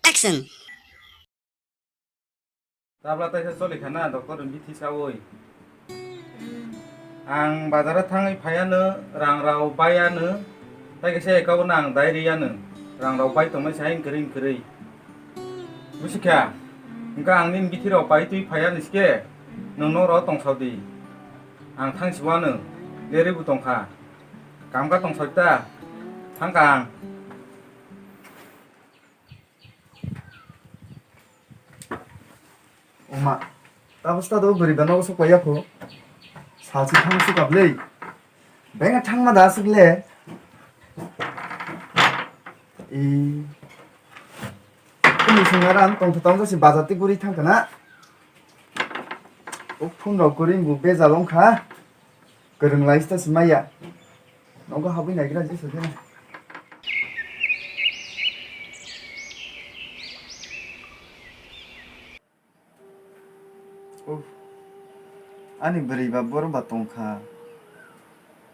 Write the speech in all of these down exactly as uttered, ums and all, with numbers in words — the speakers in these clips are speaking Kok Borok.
Action. Tabla taisa choli khana doctor ni bithi sawi. Ang bazar o thangwi phaiya no, rang rao baiya no, tai kaisa ekabo no ang dai riya no, rang rao bai tongmai sa hing kwrwi kwrwi. Busikha, hwnkha ang nini bithi rao pai twi phaiya no sike, nwng nok rao tong saudi. Ang thang siwano, lerwi bo tongkha. Kamkha tong saudi ta, thangkha ang. Oma, tabos ta do bwrwi ba nogo sok paiya kho. Salsi thang sukap le. Benga thangma da aswk le. I. Kuni sung aran tong tong si bazar ti guri thang kana. O phone rok kwrwi bo bejal wngkha. Kwrwng lai sta si maya. Nogo habwi naigra jesa jena. Uff. Ani bwrwi ba boro ba tongkha.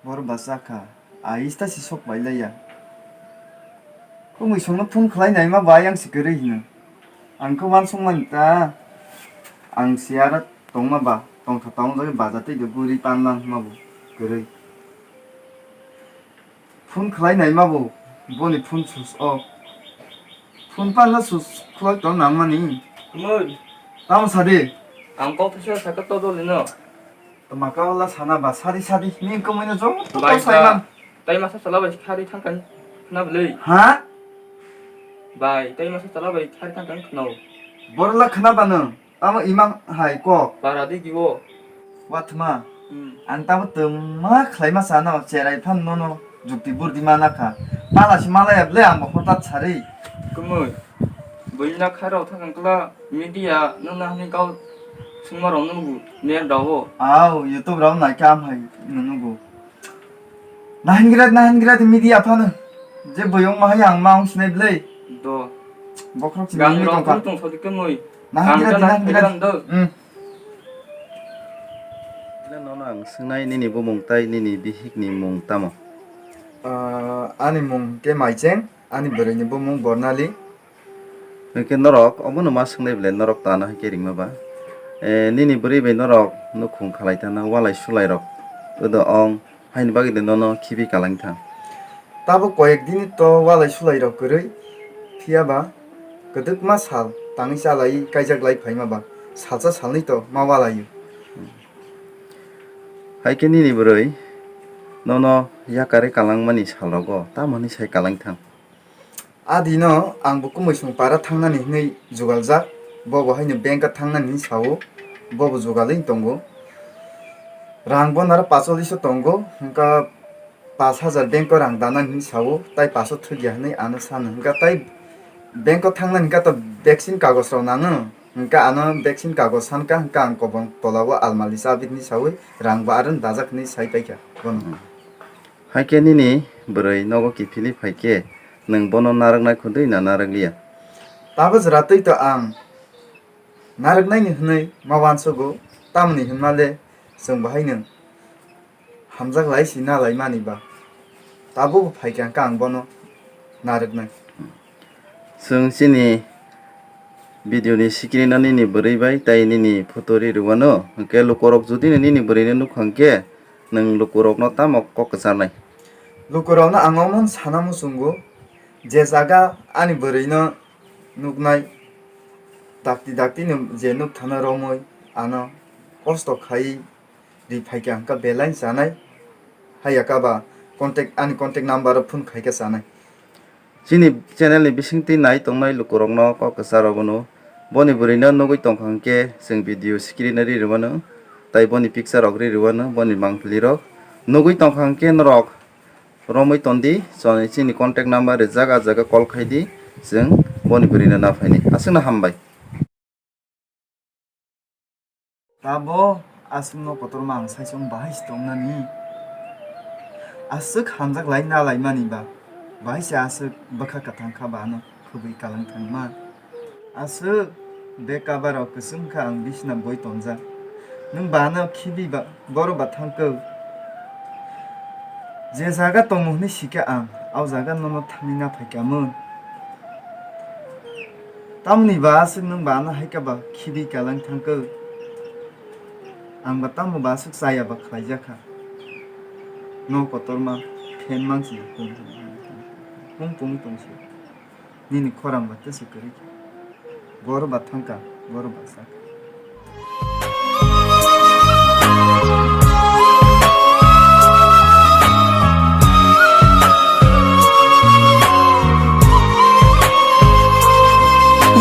Boro ba chakha. Ai sta si sok bai laiya. Kumui songno phone khlai naima ba yang si kwrwi hino. Ang khe uansukmani ta, ang si aro tongma ba, tongtha tong jagwi baja tei do guri panna hwnma bo kwrwi. Phone khlai naima bo, boni phone switch off. Phone panna switch khulai tong nangmani. Mui. Tamo sadi? Ang kok thisa sakha to doli no. Tama kaula sana ba sadi sadi ni kumuino joto Bai ko saiman. Tai masa chala bai khari thangkani khna bwlwi. Ha? Bai, tai masa chala bai khari thangkani khna. Borla khna ba nung. Tamo imang hai kok. Para di gibo. Watma. Hmm. Ang tamo tongma khlaima sana cherai phan nono jukti burdi mana kha. Pala si malaya ble ang bo hotat sari. Kumui. Buina khairok thangkang kla media nana hini kau sungma rok nugu ner dawo. Au, YouTube rok nai kam hai nugu. Nahin gira, nahin gira di media phano. Je boyong ma hai ang ma ang sinai blai. Do. Bokrok si Gang nangni rok tongkha. Tong sodi kemoi. Nahin gira di, nahin gira di. Hmm. Nono ang sinai nini bumung tai nini bihik ni mung tamo. Ah, ani mung ke Maicheng, ani bwrwi ni bumung Bornali. Hwnkhe norok obono ma swngnai belai norok tano hai khe ringma ba? Eh, nini bwrwi bai norok nukhung khalai thana walai sulai rok wdo ong haini bagwi de nono khibi kalang thang. Tabuk koyek dini to walai sulai rok kwrwi, phiya ba kwdwkma sal tangwi chalai kaijak lai phaima ba salsa salnwi to ma walaio. Hai khe nini bwrwi nono yakarwi kalangmani sal rogo tamo hwnwi sai kalang thang? Adino ang bo kumui sung para thangnani hinwi jugaljak, bo bo haino bank o thangnani hinwi sao, bo bo jugalwi tongo. Rang bo naro pacholis o tongo, hwnkha pash hajar bank o rang danani hinwi sao, tai pash o thwkya hinwi ano sano, hwnkha tai bank o thangnani hwnkha to vaccine kagoj rok nango, hwnkha ano vaccine kagoj sankha, hwnkha ang kobong tola o almali chabi hinwi saui rang bo aro dajak hinwi sai paikha bono. Hai khe nini bwrwi nogo kiphilwi phai khe, nwng bono narwknai kho twi na narwkliya? Tabuk jora twi to ang narwknaini hwnwi ma uansugo, tamoni hwnma le chwng bo haino hamjak lai si na lai mani ba. Tabuk bo phai khe ang bono narwknai. Chwng chini video ni screen o nini bwrwi bai tei nini photo ri rwano, hwnkhe lukurok jodi no nini bwrwi no nukha hwnkhe nwng lukurok no tamo kok kwcharnai? Lukurok no ang omo sana muchungo, je jaga ani bwrwi no nuknai dakti dakti no je nukthano romwi ano kosto khai ri phaikha hwnkha belai chanai, haiya kaba contact, ani contact number o phone khaikha chanai. Chini channel ni bisingtwi nai tongnai lukurokno kok kwcharo bono boni bwrwino nugwi tongkha hwnkhe chwng video screen o ri rwmano, tai boni picture rok ri rwmano, boni mangpili rok nugwi tongkha hwnkhe norok romwi tondi, chini contact number rijak, ah jaga call khaidi, chwng boni bwrwino naphaini. Aswkno hambai. Tabo aswkno kotorma ang saichung bahai se tongnani. Aswk hamjak lai na laimani ba, bahai se aswk bwkha kwthang kha ba ano khwbwi kalang thangma. Aswk bekabarok kwchwng kha ang bisina boi tonjak. Nwng ba ano khibi ba, boro ba thang khe. Je jaga tongo hwnwi sikha ang, o jaga nono thangwi na phaikha mwn. Tamni ba aswk nwng ba ano hai khe ba khibi kalang thang khe. Ang ba tamo ba aswk chaya ba khlai jak kha. No kotorma phen mang si pung pung pung pung tong si. Nini khorang ba tesa kwrwi kha. Boro ba thang kha, boro ba sa kha.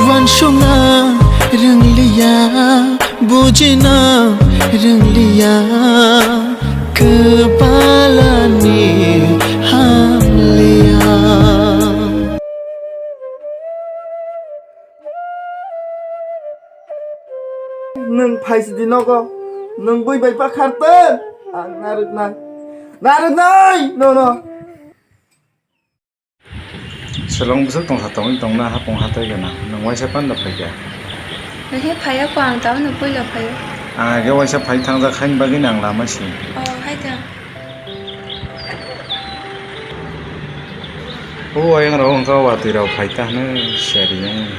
Wansukna rwngliya, bujina rwngliya, kwpalani hamliya. Nwng phaisidi nogo, nwng bui bai pakhartwng, ang narwknai, narwknai nono. Selong bwswk tongsa tongwi tongna hapung hatai gana, nwng waisa panda phaikha? Nokhe phaiya ko, ang tabukno puila phaio. Ang age waisa phai thangjak haini bagwino ang lama si. Oh, hai thang. O ayang rok wngkha watwi rok phai ta hwnwi seri wng.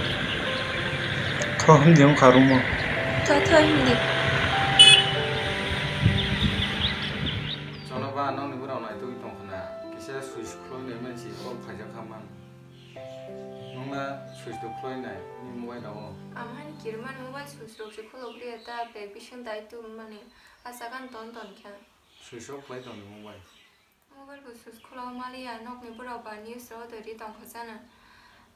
Tho himdi wngkha room o. Tho, tho himdi. Chwla ba nokni bwrok naitugwi tongkha na, kisa switch khuloi nai mansi call phaijak kha man. Nwng na switch to khuloi nai ni mobile o. Ang hani kirman mobile switch rok se khulok liya ta, bag bising dai tu mani. Asa kan ton ton kha. Switch off khlai tong ni mobile. Mobile bo switch khulok maliya, nokni borok ba news rok twi ri tongkha sana.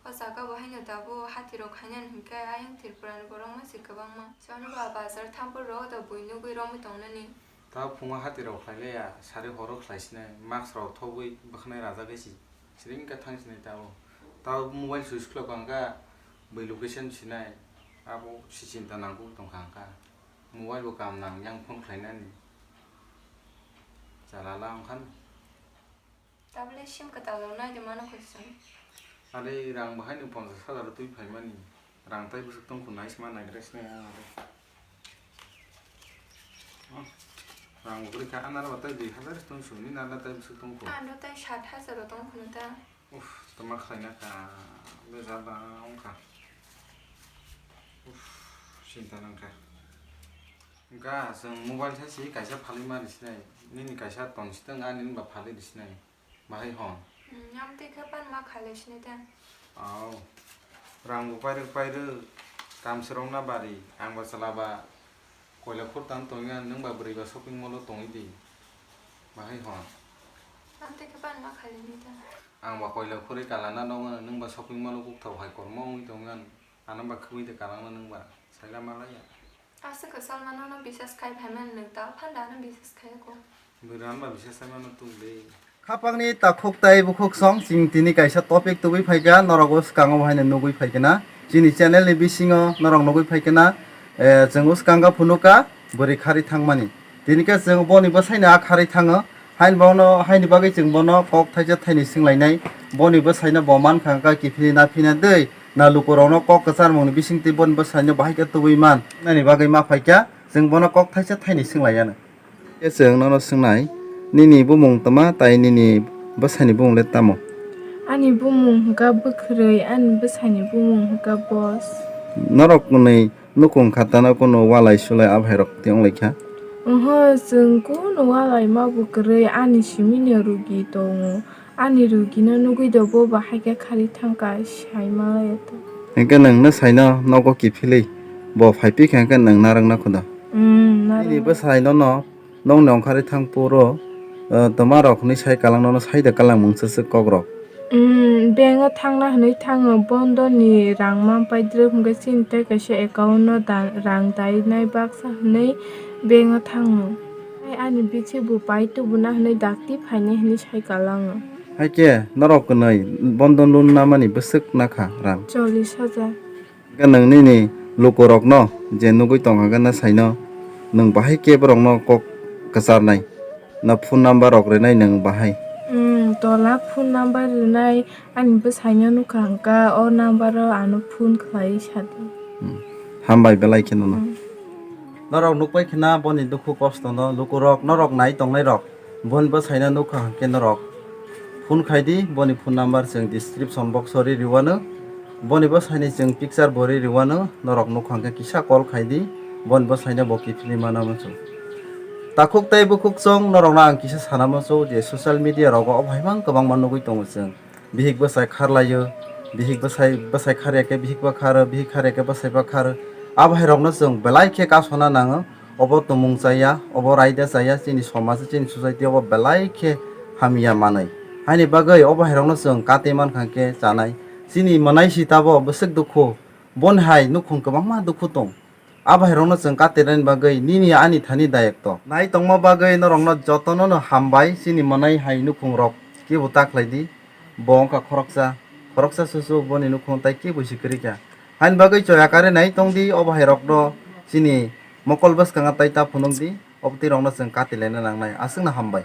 O jaga bo haino tabuk hati rok khainani hinkhe ayang Tripura ni borok ma se kwbangma. Chwng ba bazar thampor rok da bui nugwi romwi tongnani. Ta phungo hati rok khlai laiya, sari horo khlai sinai, mask rok thogwi bwkhanai rajagwi si, siring khe thang sinai tabo. Tabo mobile switch khulok ang kha, bui location sinai, abo si chinta nangkuk tongkha ang kha. Mobile bo kam nang yang phone khlainani. Chalala wngkha no. Tabole sim kwtal rok nai de mano kho chwng. Are rang bahai ni ponchash hajar twi phaimani. Rang tai bwswk tong kho nai sima nai gra sinai ang are. Oh, rang bo kwrwi kha, anara ba tai dui hajar tong simi nala tai bwswk tong kho. Ano tai sat hajar tong kho no ta. Uff, tama khlaina kha, bejal da wngkha. Uff, chinta nangkha. Wngkha, chwng mobile sai si kaisa phalwi ma risinai. Nini kaisa tong sitwng, ani wngba phalwi risinai. Bahai hwn. Hmm, amtwi khe pan ma khalai sinai ta. Au. Rang bo pairwk pairwk, kam swrwngna bari, ang ba chwla ba koila khur tan tongya, nwng ba bwrwi ba shopping mall o tongwi di. Bahai hwn. Amtwi khe pan ma khalai nai ta. Ang ba koila khurwi kalana nokno, nwng ba shopping mall o kukthau hai kormo wngwi tongyan. Ano ba khwui de kalangma nwng ba. Saila malaya. Aswk kwchal mano no bisas khai phaimani nwng ta phanda ano bisas khai ko. Bwrwi ano ba bisas khai mano tung de. Khapangni takhuk tai bukhuk song chini tini kaisa topic tubui phaikha, norok o swkango bo haino nugui phaikha na. Chini channel ni bisingo norok nugui phaikha na, eh, chwng o swkango phunukha bwrwi kharwi thangmani. Tini khe chwng boni bwsaino a kharwi thango. Hain bono, haini bagwi chwng bono kok thaisa thaini swnglainai. Boni bwsaino bo mankha wngkha kiphilwi naphina dei, na lukurokno kok kwcharmungni bisingtwi boni bwsaino bahai khe tubui man. Nani bagwi ma phaikha, chwng bono kok thaisa thaini swnglaiyano. Khe chwng nono swngnai, nini bumung tma tai nini bwsani bumung le tamo? Ani bumung hwnkha Bwkhwrwi, ani bwsani bumung hwnkha Bos. Norok kwnwi nukung khatano kuno walai sulai abhairok tei wnglaikha? Oho, chwng kuno walai ma bo kwrwi, ani simino rugi tongo. Ani rugino nugwi do bo bahai khe kharwi thangkha, sai malaya to. Hinkhe nwng no saino nogo kiphilwi bo phai pikha hinkhe nwng narwkna khuda. Hmm, narwkna. Nini bwsai nono nokni ongkharwi thang phuru, eh, twma rok hwnwi sai kalang nono sai da kalang mungsa swk kok rok. Hmm, bank o thangna hwnwi thango, bondo ni rang man pai drwk hinkhe chini tei kaisa account no da-, rang dainai baksa hwnwi bank o thango. Tei ani bithi bo pai tubuna hwnwi dakti phainai hwnwi sai kalango. Haikhe norok kwnwi bondo loan namani bwswk nakha rang? Chollish hajar. Hwnkhe nwng nini lukurokno je nugwi tongkha hwnkhe na saino nwng bahai khe borokno kok kwcharnai, na phone number rok rwnai nwng bahai? Hmm, tola phone number rwnai, ani bwsaino nukha hwnkha, o number o ano phone khlai sadi. Hmm. Hambai belai khe nono. Hmm. Norok nukbai khna boni dukhu kosto no, lukurok norok nai tongnai rok boni bwsaino nukha hwnkhe norok phone khai di, boni phone number chwng description box o ri rwano. Boni bwsaini chwng picture bo ri rwano, norok nukha hwnkhe kisa call khai di, boni bwsaino bo kiphilwi mano muchung. Takhuk tei bukhuk chwng norokno ang kisa sana muchung je social media rogo obo hai mang kwbangma nugwi tongo chwng. Bihik bwsai kharlaio, bihik bwsai, bwsai kharya khe bihik ba kharo, bihik kharya khe bwsai ba kharo. Abo hai rokno chwng belai khe kasona nango. Obo tumung chaya, obo raida chaya, chini somaj, chini society obo belai khe hamya manwi. Haini bagwi obo hai rokno chwng kati mankha khe chanai. Chini mwnai si tabo bwswk dukhu, boni hai nukhung kwbangma dukhu tong. Abo hai rokno chwng katirnani bagwi nini ani thani dayokto. Nai tongma bagwi norokno jotono no hambai, chini mwnai hai nukhung rok kebo ta khlai di. Bo wngkha khoroksa, khoroksa susu boni nukhung tai kebo si kwrwi kha. Haini bagwi choya kare nai tong di, obo hai rokno chini mokol bwskango tai ta phunuk di, obo twi rokno chwng kati laina nangnai. Aswkno hambai.